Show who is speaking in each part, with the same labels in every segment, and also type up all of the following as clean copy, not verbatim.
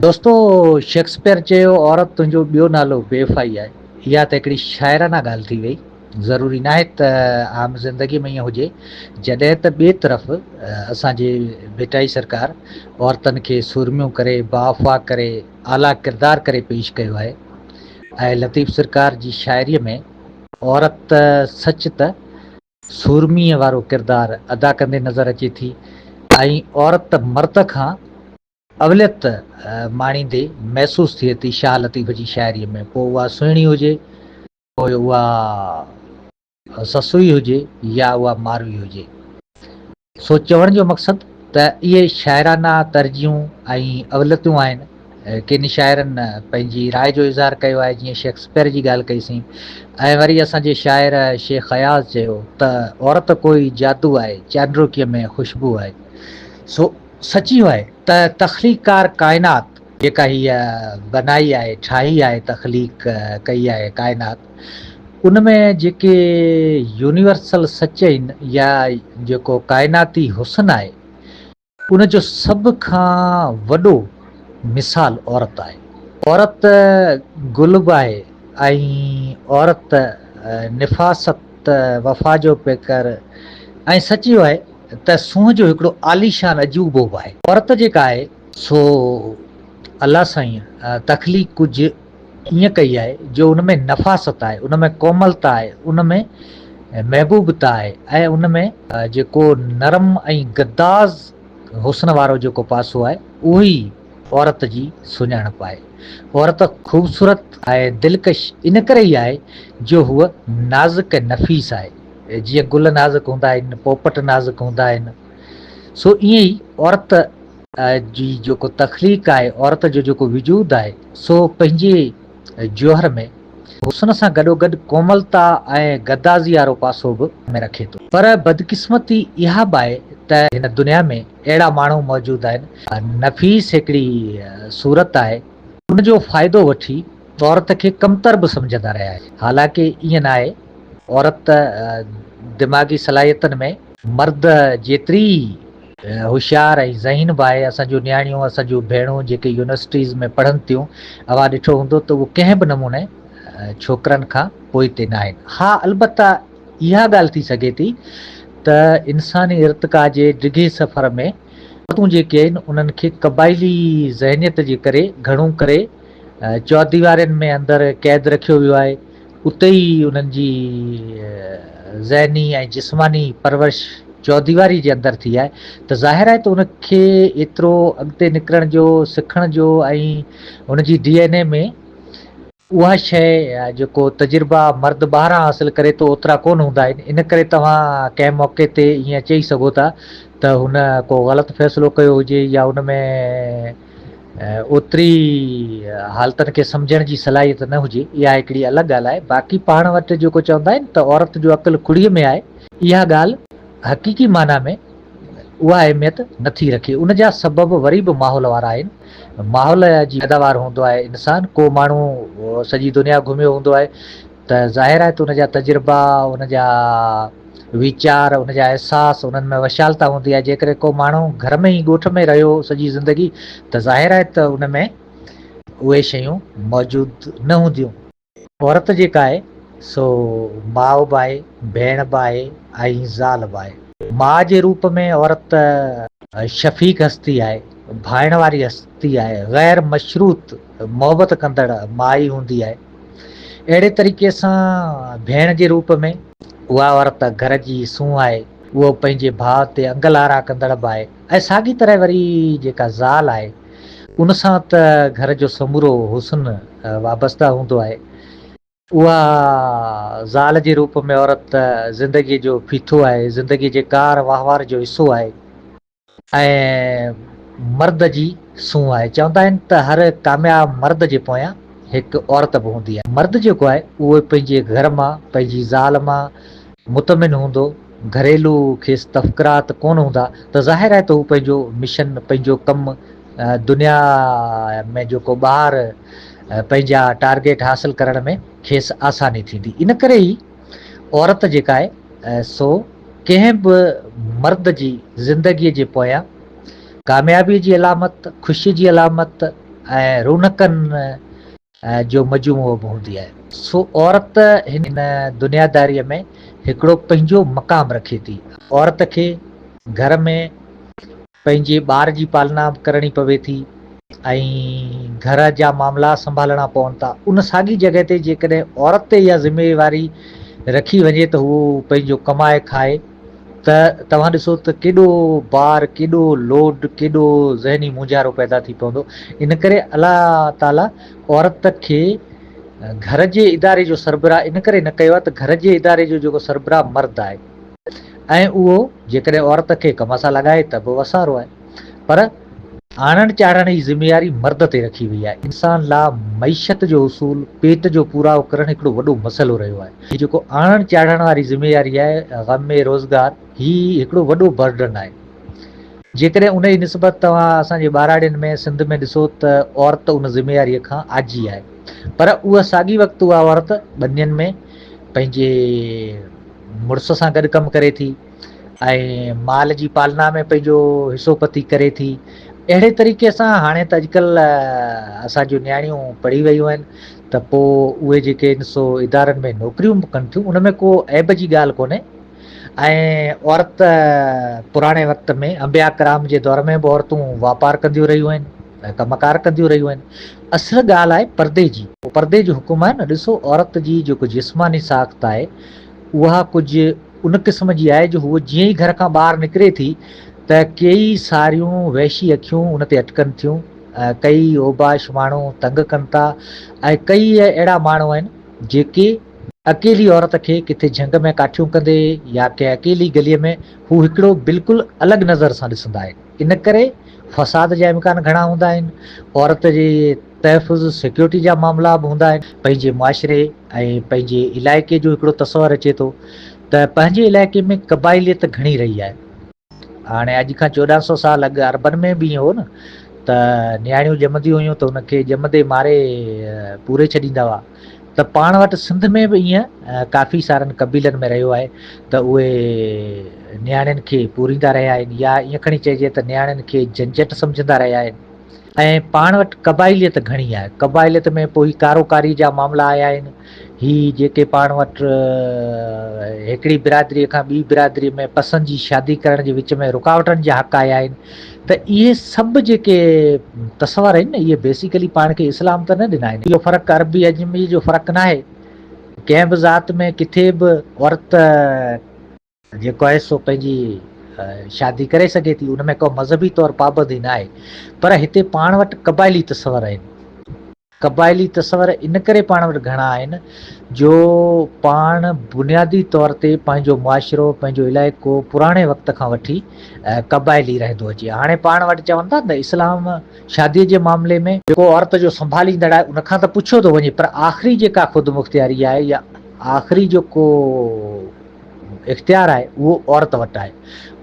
Speaker 1: دوستو شيڪسپيئر چيو عورت تنهنجو ٻيو نالو بيوفائي آهي. اها ته هڪڙي شاعرانه ڳالهه ٿي وئي. ضروري ناهي ته عام زندگي ۾ ائين هجي. جڏهن ته ٻئي طرف اسان جي ڀٽائي سرڪار عورتن کي سورميون ڪري، باوفا ڪري، اعليٰ ڪردار ڪري پيش ڪيو آهي ۽ لطيف سرڪار جي شاعريء ۾ عورت سچ ته سورميء وارو ڪردار ادا ڪندي نظر اچي ٿي ۽ عورت مرد کان اوليت ماڻيندي محسوس ٿئي ٿي شاهه لطيف جي شاعريء ۾ پوء اها سهڻي هجي، پوء اها سسئي هجي يا اها ماروي هجي. سو چوڻ جو مقصد ته اهي شاعرانه ترجيحون ۽ اوليتون آهن. ڪن شاعرن پنهنجي راء جو اظهار ڪيو آهي جيئن شيڪسپيئر جي ڳالهه ڪئي سين ۽ وري اسان جي شاعر شيخ اياز چيو ته عورت ڪوئي جادو آهي، چانڊروڪيء ۾ خوشبو آهي. سو سچ اهو آهي ته تخليقڪار ڪائنات جيڪا هيء بنائي آهي، ٺاهي آهي، تخليق ڪئي آهي ڪائنات، ان ۾ جيڪي يونيورسل سچ آهن يا جيڪو ڪائناتي حسن آهي، ان جو سڀ کان وڏو مثال عورت آهي. عورت گل به آهي ۽ عورت نفاست، وفا جو پيڪر ۽ سچ اهو آهي ته سونهن جو هڪڙو عاليشان عجوبو به آهي. عورت جيڪا آهي سو الله سائين تخليق ڪجهه ائين ڪئي آهي جو ان ۾ نفاست آهي، ان ۾ ڪوملتا آهي، ان ۾ محبوبتا آهي ۽ ان ۾ جيڪو نرم ۽ گداز حسن وارو جيڪو پاسو آهي اهو ئي عورت جي سڃاڻپ آهي. عورت خوبصورت ۽ دلڪش ان ڪري ئي آهي جو هوء نازڪ ۽ نفيس آهي. جيئن گل نازڪ هوندا آهن، پوپٽ نازڪ هوندا آهن، سو ائين ئي عورت جي جيڪو تخليق آهي، عورت جو جيڪو وجود آهي، سو پنهنجي جوهر ۾ حسن سان گڏوگڏ ڪوملتا ۽ گدازي وارو پاسو به ۾ رکي ٿو. پر بدقسمتي اها به آهي ته هن دنيا ۾ اهڙا ماڻهو موجود آهن، نفيس هڪڙي صورت آهي، ان جو فائدو وٺي عورت کي ڪمتر به سمجهندا رهيا آهن، حالانڪه ائين ناهي، عورت دماغي صلاحيتن ۾ مرد جيتري ئي هوشيار ۽ ذهين به آهي، اسان جون نياڻيون، اسان جون ڀيڻون جيڪي يونيورسٽيز ۾ پڙهن ٿيون، اوهان ڏٺو هوندو ته اهي ڪنهن به نموني ڇوڪرن کان پوئتي ناهن. ها البته اها ڳالهه ٿي سگهي ٿي ته انساني ارتقا جي ڊگهي سفر ۾ عورتون جيڪي آهن انهن کي قبائلي ذهنيت جي ڪري گهڻو ڪري چوديوارين ۾ اندر قيد رکيو ويو آهي، اتي ئي انهن جي ذهني ۽ جسماني پرورش چوديواري جي اندر ٿي آهي ته ظاهر آهي ته ان کي ايترو اڳتي نڪرڻ جو، سکڻ جو ۽ ان جي ڊي اين اي ۾ اها شيء جيڪو تجربا مرد ٻاهران حاصل ڪري ٿو اوترا ڪونه هوندا آهن ان ڪري توهان ڪنهن موقعي تي ائين چئي سگهو ٿا ته هن ڪو غلط فيصلو ڪيو هجي يا ان ۾ اوتري حالتن کي سمجهڻ جي صلاحيت نه هجي اها هڪڙي الڳ ڳالهه آهي باقي پاڻ وٽ جيڪو چوندا آهن ته عورت جو عقل کڙيء ۾ آهي اها ڳالهه حقيقي معنيٰ ۾ اها اهميت نٿي رکي ان جا سبب وري به ماحول وارا آهن ماحول جي پيداوار هوندو آهي انسان ڪو ماڻهو سڄي دنيا گهميو هوندو آهي ته ظاهر آهي ته ان جا تجربا ان جا ويچار ان جا احساس انهن ۾ وشالتا هوندي آهي جيڪڏهن ڪو ماڻهو گهر ۾ ئي ڳوٺ ۾ رهيو سڄي زندگي ته ظاهر آهي ته ان ۾ اهي شيون موجود نه هونديون. عورت جيڪا آهي سو ماء به آهي، ڀيڻ به آهي ۽ زال به آهي. ماء جي روپ ۾ عورت شفيق هستي آهي، ڀائڻ واري هستي آهي، غير مشروط محبت ڪندڙ ماء ئي هوندي آهي. اهڙي طريقي سان ڀيڻ جي روپ ۾ اها عورت گهر جي سونهن آهي، اهو پنهنجي ڀاء تي انگل آرا ڪندڙ به آهي ۽ ساڳي طرح وري جيڪا زال آهي ان سان ته گهر جو سمورو حسن وابسته هوندو آهي. اها زال جي روپ ۾ عورت زندگيء جو ڦيٿو آهي، زندگيء جي ڪار وهنوار جو حصو آهي. ۽ مرد جي سونهن آهي. چوندا آهن ته هر ڪامياب مرد جي پويان هڪ عورت به هوندي آهي. مرد جيڪو آهي اهو پنهنجي گهر مان، پنهنجي زال مان مطمئن هوندو، گهريلو کيس تفڪرات ڪونه هوندا ته ظاهر آهي ته هو پنهنجو مشن، پنهنجو ڪم، دنيا ۾ جيڪو ٻاهر پنهنجا ٽارگيٽ حاصل ڪرڻ ۾ کيس آساني ٿيندي. ان ڪري ئي عورت جيڪا آهي سو ڪنهن به مرد جي زندگيء جي پويان ڪاميابيء جي علامت، خوشيء جي علامت ۽ رونقن جو مجموعو به هوندي آهي. سو عورت هن دنياداريء ۾ هڪڙو پنهنجو مقام رکي ٿي. عورت کي گهر ۾ پنهنجي ٻار جي پالنا به ڪرڻي پوي ٿي ۽ گهر جا معاملا سنڀالڻا پون ٿا. ان ساڳي جڳهه تي جيڪڏهن عورت تي اها ذميواري رکي وڃي ته هو پنهنجو ڪمائي کائي ته توهان ڏسو ته ڪيڏو بار، ڪيڏو لوڊ، ڪيڏو ذهني مونجهارو پيدا ٿي پوندو. ان ڪري الله تعاليٰ عورت کي گهر جي اداري جو سربراهه ان ڪري نه ڪيو آهي ته گهر جي اداري جو جيڪو سربراهه مرد آهي ۽ اهو جيڪڏهن عورت کي ڪم سان لڳائي ته به وسارو آهي پر آڻڻ چاڙهڻ جي ذميواري مرد تي رکي وئي آهي. انسان لا معيشت جو حصول، پيٽ جو پورائو ڪرڻ هڪڙو وڏو مسئلو رهيو آهي. هي جيڪو آڻڻ چاڙهڻ واري ذميواري آهي، غم روزگار، هي هڪڙو وڏو برڊن آهي. جيڪڏهن ان جي نسبت توهان اسان جي ٻهراڙين ۾ سنڌ ۾ ڏسو ته عورت ان ذميواريء کان آجي آهي. پر اها ساڳي وقت اها عورت ٻنين ۾ پنهنجي مڙس سان گڏ ڪم ڪري ٿي. ۽ مال جي پالنا ۾ پنهنجو حصو پتي ڪري ٿي. اهڙي طريقي سان هاڻي ته اڄڪلهه اسان جون نياڻيون پڙهي ويون آهن ته پوء اهي جيڪي آهن سو ادارن ۾ نوڪريون به ڪن ٿيون ان ۾ ڪو عيب جي ڳالهه ڪونهي ۽ عورت پراڻي وقت ۾ انبياء ڪرام جي دور ۾ به عورتون واپار ڪنديون رهيون آهن ۽ ڪم ڪار ڪنديون رهيون آهن اصل ڳالهه آهي پردي جي پردي جو حڪم آهي نه ڏسو عورت جي جيڪو جسماني ساخت آهي اها ڪجهه ان قسم جي آهي جو هوء جيئن ئي گهر کان ٻاهر نڪري ٿي ته ڪيئي ساريون وحشي اکيون ان تي اٽڪن ٿيون، ڪيئي اوباش ماڻهو تنگ ڪن ٿا ۽ ڪيئي اهڙا ماڻهو آهن جيڪي اڪيلي عورت کي ڪٿي جهنگ ۾ ڪاٺيون ڪندي يا ڪنهن اڪيلي گليء ۾ هو هڪڙو بلڪل الڳ نظر سان ڏسندا آهن. ان ڪري فساد جا امڪان گهڻا هوندا آهن. عورت جي تحفظ، سيڪيورٽي جا معاملا به هوندا آهن. پنهنجي معاشري ۽ پنهنجي علائقي جو هڪڙو تصور اچي ٿو ته پنهنجي علائقي ۾ قبائليت گهڻي رهي آهي. هاڻي اڄ کان 14 سو سال اڳ عربن ۾ به ائين هو نه ته نياڻيون ڄمنديون هيون ته ان کي ڄمندي ماري پوري ڇڏيندا هئا ته پاڻ وٽ سنڌ ۾ به ائين ڪافي سارن قبيلن ۾ رهيو آهي ته اهي نياڻين کي پوريندا رهيا آهن يا ائين کڻي چئجي ته نياڻين کي جنجٽ سمجهندا رهيا آهن. ۽ پاڻ وٽ قبائليت گهڻي آهي. قبائليت ۾ پوء هي ڪارو ڪاري جا معاملا آيا آهن. هي جيڪي پاڻ وٽ هڪڙي برادريء کان ٻي برادريء ۾ پسند جي شادي ڪرڻ جي وچ ۾ رڪاوٽن جا حق آيا آهن ته اهي سڀ جيڪي تصور آهن نه اهي بيسيڪلي پاڻ کي اسلام ته نه ڏنا آهن. اهو فرق عربي عجمي جو فرق ناهي. ڪنهن به ذات ۾ ڪٿي به عورت. جيڪو آهي سو پنهنجي شادي ڪري سگهي ٿي ان ۾ ڪو مذهبي طور پابندي نه آهي پر هتي پاڻ وٽ قبائلي تصور آهن قبائلي تصور ان ڪري پاڻ وٽ گهڻا آهن جو پاڻ بنيادي طور تي پنهنجو معاشرو پنهنجو علائقو پراڻي وقت کان وٺي قبائلي رهندو اچي هاڻي پاڻ وٽ چون ٿا نه اسلام شادي جي معاملي ۾ جيڪو عورت جو سنڀاليندڙ آهي ان کان ته پڇيو ٿو وڃي پر آخري جيڪا خودمختياري آهي يا آخري جيڪو اختيار آهي اهو عورت وٽ آهي.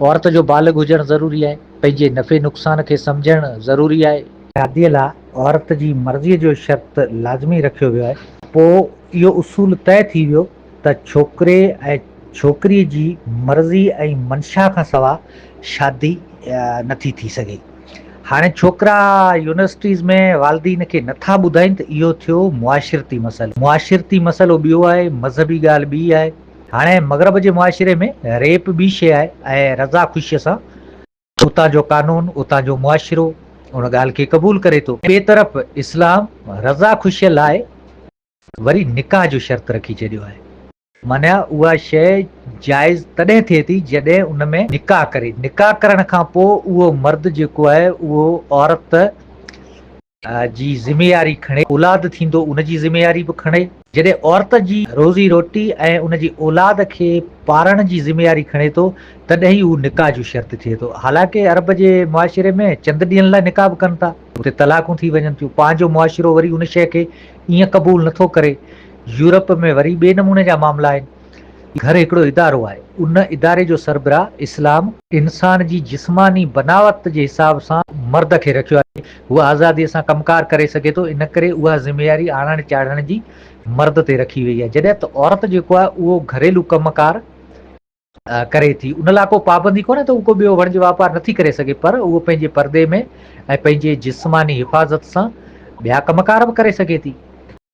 Speaker 1: عورت جو بالغ هجڻ ضروري آهي. پنهنجي نفعي نقصان کي سمجهڻ ضروري آهي. شاديء لاء عورت جي مرضيء جو شرط لازمي رکيو ويو آهي. پوء اهو اصول طئي ٿي ويو ته ڇوڪري ۽ ڇوڪريء جي مرضي ۽ منشا کان سواء شادي نٿي ٿي سگهي. هاڻي ڇوڪرا يونيورسٽيز ۾ والدين کي نٿا ٻڌائين ته اهو ٿيو معاشرتي مسئلو. معاشرتي مسئلو ٻيو آهي، مذهبي ڳالهه ٻي آهي. هاڻي مغرب جي معاشري ۾ ريپ ٻي شيء آهي ۽ رضا خوشيء سان اتان جو قانون، اتان جو معاشرو ان ڳالهه کي قبول ڪري ٿو. ٻئي طرف اسلام رضا خوشيء لاء وري نڪاح جو شرط رکي ڇڏيو آهي. معنيٰ اها شيء جائز تڏهن ٿئي ٿي جڏهن ان ۾ نڪاح ڪري. نڪاح ڪرڻ کان پوء اهو مرد جيڪو آهي اهو عورت جي ذميواري کڻي، اولاد ٿيندو ان جي ذميواري به کڻي. جڏهن عورت جي روزي روٽي ۽ ان جي اولاد کي پارڻ جي ذميواري کڻي ٿو تڏهن ئي اهو نڪاح جو شرط ٿئي ٿو. حالانڪه عرب جي معاشري ۾ چند ڏينهن لاء نڪاح به ڪن ٿا. اتي طلاقون ٿي وڃن ٿيون. پنهنجو معاشرو وري ان شيء کي ائين قبول نٿو ڪري. يورپ ۾ وري ٻئي نموني جا معاملا آهن. گهر هڪڙو ادارو آهي. ان اداري جو سربراهه اسلام. انسان جي جسماني بناوت جي حساب سان مرد کي رکيو آهي. هو آزاديء سان ڪم ڪار ڪري سگهي ٿو. ان ڪري اها ذميواري آڻڻ چاڙهڻ جي مرد تي رکي وئي آهي. جڏهن ته عورت جيڪو آهي اهو گهريلو ڪم ڪار. ڪري ٿي ان لاء ڪو پابندي ڪونهي ته هو ڪو ٻيو وڻج واپار نٿي ڪري سگهي پر اهو پنهنجي پردي ۾ ۽ پنهنجي جسماني حفاظت سان ٻيا ڪم ڪار به ڪري سگهي ٿي.